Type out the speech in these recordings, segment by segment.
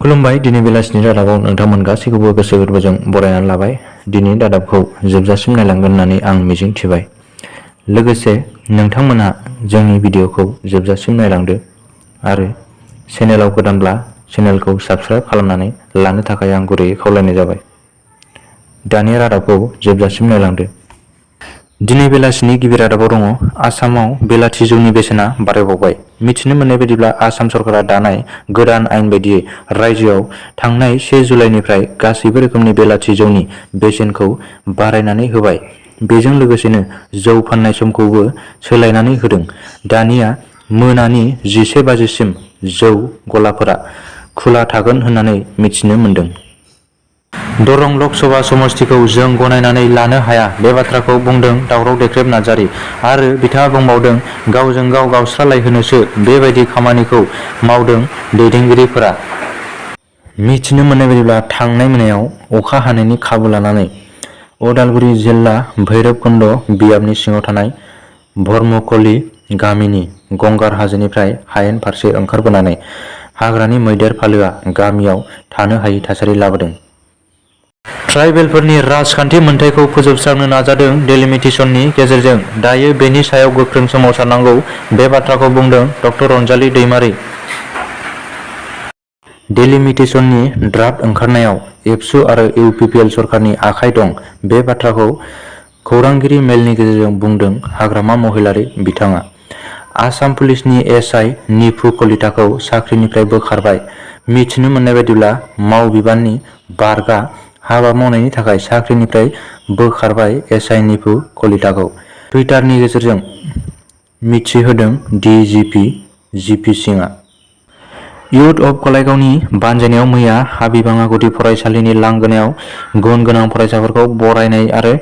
खुलुमबाय। दिनै बेलासिनि रादाबाव नोंथांमोन गासैखौबो गोसो गोरबोजों बरायनानै लाबाय। दिनैनि रादाबखौ जोबजासिम नायलांगोन होननानै आं मिजिं थिबाय। लोगोसे नोंथांमोनहा जोंनि भिडिअखौ जोबजासिम नायलांदो आरो चेनेलाव गोदानब्ला चेनेलखौ साबस्क्राइब खालामनानै लानो थाखाय आं गुरैयै खावलायनाय जाबाय। दानि रादाबखौ जोबजासिम नायलांदो। दिनै बेलासिनि गिबि रादाबाव दङ आसामाव बेलाथि जौनि बेसेना बारायबावबाय। मिथिनो मोननाय बायदिब्ला आसाम सरकारा दानाय गोदान आयेन बायदियै रायजोआव थांनाय 1 जुलाइनिफ्राय गासैबो रोखोमनि बेलाथि जौनि बेसेनखौ बारायनानै होबाय। बेजों लोगोसेनो जौ फाननाय समखौबो सोलायनानै होदों। दानिया मोनानि 11 बाजिसिम जौ गलाफोरा खुला थागोन होननानै मिथिनो मोन्दों। दरं लकसभा समस्तिखौ जों गनायनानै लानो हाया बे बाथ्राखौ बुंदों दावराव देख्रेब नार्जारि आरो बिथाङा बुंबावदों गावजों गाव गावस्रालायहोनोसो बेबायदि खामानिखौ मावदों दैदेनगिरिफोरा। मिथिनो मोननाय बायदिब्ला थांनाय मोनायाव अखा हानायनि खाबु लानानै उदालगुरि जिल्ला भैरबकुन्द बियाबनि सिङाव थानाय भर्मकली गामिनि गंगार हाजोनिफ्राय हायेन फारसे ओंखारबोनानै हाग्रानि मैदेर फालोआ गामियाव थानो हायै थासारि लाबोदों। ट्राइबेलफोरनि राजखान्थि मोनथायखौ फोजोबस्रांनो नाजादों डेलिमिटेसननि गेजेरजों। दायो बेनि सायाव गोख्रों सोमावसारनांगौ बे बाथ्राखौ बुंदों डक्टर अनजालि दैमारि। डेलिमिटेसननि ड्राफ्ट ओंखारनायाव एबसु आरो इउपिपिएल सरकारनि आखाइ दं बे बाथ्राखौ खौरांगिरि मेलनि गेजेरजों बुंदों हाग्रामा महिलारि बिथाङा। आसाम पुलिसनि एसआइ निफु कलिताखौ साख्रिनिफ्राय बोखारबाय। मिथिनो मोननाय बायदिब्ला मावबिबाननि बारगा हाबा मावनायनि थाखाय साख्रिनिफ्राय बोखारबाय एसआइ निफु कलिताखौ। टुइटारनि गेजेरजों मिथिहोदों डिजिपि जिपि सिंहआ। इउथ अफ गलायगावनि बानजायनायाव मैया हाबिबाङा गुदि फरायसालिनि लांगोनायाव गुन गोनां फरायसाफोरखौ बरायनाय आरो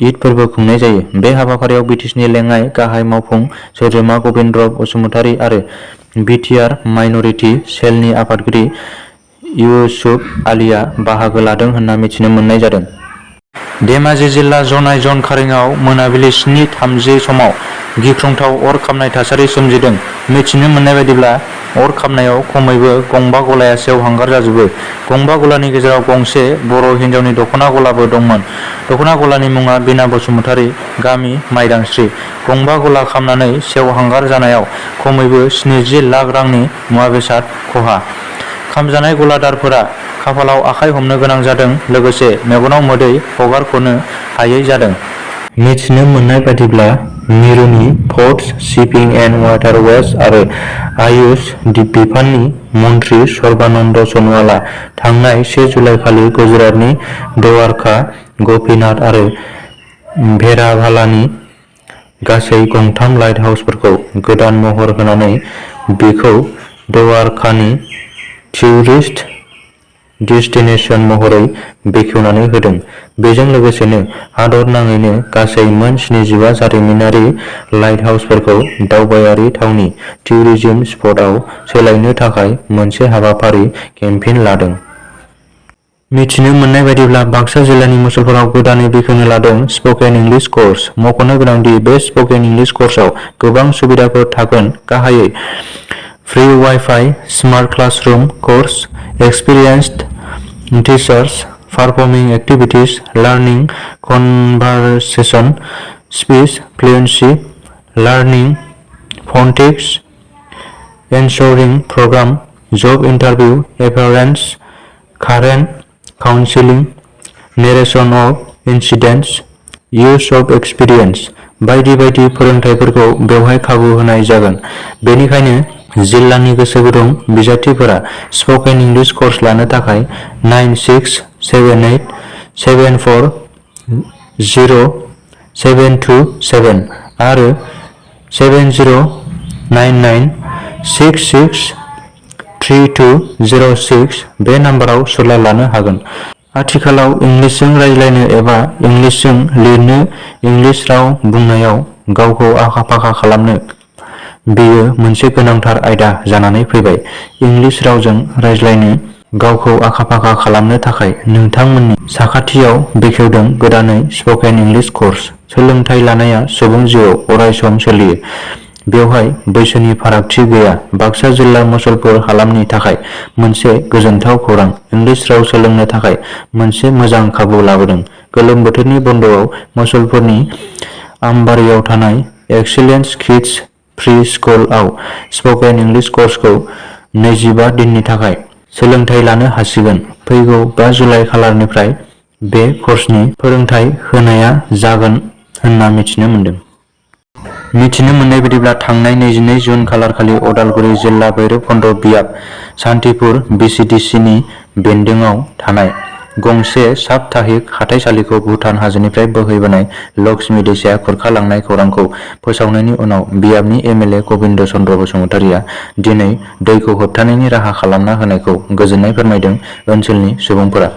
ईद फोरबो खुंनाय जायो। बे हाबाफारियाव बिटिसिनि लेङाइ गाहाय मावफुं सोद्रोमा गबिन्द्र बसुमतारी आरो बिटिआर माइनरिटि सेलनि आफादगिरि इउसुफ आलीआ बाहागो लादों होनना मिथिनो मोननाय जादों। धेमाजि जिल्ला जनाय जनखारिङाव मोनाबिलि 7:30 समाव गिख्रंथाव अर खामनाय थासारि सोमजिदों। मिथिनो मोननाय बायदिब्ला अर खामनायाव खमैबो गंबा गलाया सेवहांगार जाजोबो। गंबा गलानि गेजेराव गंसे बर' हिन्जावनि दख'ना गलाबो दंमोन। दख'ना गलानि मुङा बिना बसुमतारी, गामि माइदांस्रि। गंबा गला खामनानै सेवहांगार जानायाव खमैबो 70 लाख रांनि मुवा बेसाद खहा। खामजानाय गलादारफोरा खाफालाव आखाइ हमनो गोनां जादों लोगोसे मेगनाव मोदै हगारख'नो हायै जादों। मिथिनो मोननाय बायदिब्ला मिरुनि पर्टस, शिपिं एन्ड वाटारवेज आरो आयुष बिफाननि मन्थ्रि सर्बानन्द सन'वालआ थांनाय 1 जुलाइखालि गुजरातनि द्वारका, गपिनाथ आरो भेराभालानि गासै गंथाम लाइट हाउसफोरखौ गोदान महर होनानै बेखौ द्वारकानि टुरिस्ट डेस्टिनेशन महरै बेखेवनानै होदों। बेजों लोगोसेनो हादरनाङैनो गासै मोन 75 जारिमिनारि लाइट हाउसफोरखौ दावबायारि थावनि टुरिज्म स्पटआव सोलायनो थाखाय मोनसे हाबाफारि केम्पेइन लादों। मिथिनो मोननाय बायदिब्ला बाक्सा जिल्लानि मुसलपुराव गोदानै बेखेवनो लादों स्पकेन इंलिश कर्स। मख'नो गोनांदि बे स्पकेन इंलिश कर्सआव गोबां सुबिदाफोर थागोन गाहायै free wifi, smart classroom course, experienced teachers, performing activities, learning conversation, speech fluency, learning phonetics, answering programme, job interview appearance, current counselling, narration of incidents, use of experience बायदि बायदि फोरोंथायफोरखौ बेवहाय खाबु होनाय जागोन। बेनिखायनो जिल्लानि गोसो गुदुं बिजाथिफोरा स्पकेन इंलिश कर्स लानो थाखाय 9678740727 आरो 7099663206 बे नाम्बाराव सुलाद लानो हागोन। आथिखालाव इंलिसजों रायज्लायनो एबा इंलिसजों लिरनो, इंलिस राव बुंनायाव गावखौ आखा-फाखा खालामनो बेयो मोनसे गोनांथार आयदा जानानै फैबाय। इंलिस रावजों रायज्लायनो गावखौ आखा-फाखा खालामनो थाखाय नोंथांमोननि साखाथियाव बेखेवदों गोदानै स्पकेन इंलिश कर्स। सोलोंथाइ लानाया सुबुं जिउआव अरायसम सोलियो। बेवहाय बैसोनि फारागथि गैया। बाक्सा जिल्ला मुसलपुर हालामनि थाखाय मोनसे गोजोनथाव खौरां। इंलिश राव सोलोंनो थाखाय मोनसे मोजां खाबु लाबोदों। गोलोम बोथोरनि बन्द'आव मुसलपुरनि आमबारियाव थानाय एक्सेलेन्स किड्स प्रि स्कुलआव स्पकेन इंलिश कर्सखौ 25 दिननि थाखाय सोलोंथाइ लानो हासिगोन। फैगौ 5 जुलाइ खालारनिफ्राय बे कर्सनि फोरोंथाइ होनाया जागोन होनना मिथिनो मोन्दों। मिथिनो मोननाय बायदिब्ला थांनाय 22 जुन खालारखालि अदालगुरि जिल्ला भैरबखुन्द बियाब सान्तिपुर बिसिडिसिनि बेन्दोङाव थानाय गंसे साप्ताहिक हाथाइसालिखौ भुटान हाजोनिफ्राय बोहैबोनाय लक्ष्मी दैसाया खुरखालांनाय खौरांखौ फोसावनायनि उनाव बियाबनि एमएलए गबिन्द चन्द्र बसुमतारिया दिनै दैखौ होबथानायनि राहा खालामना होनायखौ गोजोननाय फोरमायदों। ओनसोलनि सुबुंफोरा